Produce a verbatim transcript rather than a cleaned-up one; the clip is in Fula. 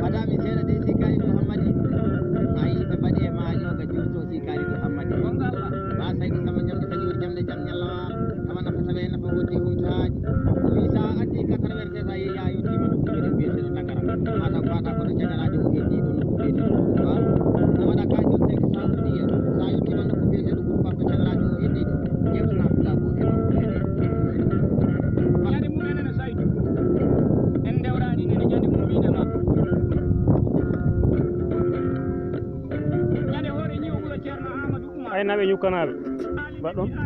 Fadami seeɗa de, si Kalidou Hammadi. Ayi, ɓe mbaɗi e maajo ga jurto si Kalidou Hammadi. Gonga Allah. Ba Saydou Samba Jamde Kajoor Jamde Jam Ñalla Waalo. Kama nafa tabe nafa woddi huntaaji. O wi sa addi quatre-vingt-seize a yehi a yottima nokku meɗen biyeteɗo Dagara. Mata fata kono cagalaajo o heddi ɗo nokku biyeteɗo Touba. Na waɗa ka jotte ko sa addi ya. Sa yottima nokku biyeteɗo Groupe Pape ko cagalaajo o heddi ɗo. Yewtana Abdoulaye Bo e makko. Ñande mum enen e Saydou. En ndewrani nene ñande mum enen ma. Ñande hoore ñiwo ɓura Ceerno Amadou Oumar. Aynaɓe ñukkanaaɓe. Mbaɗɗon.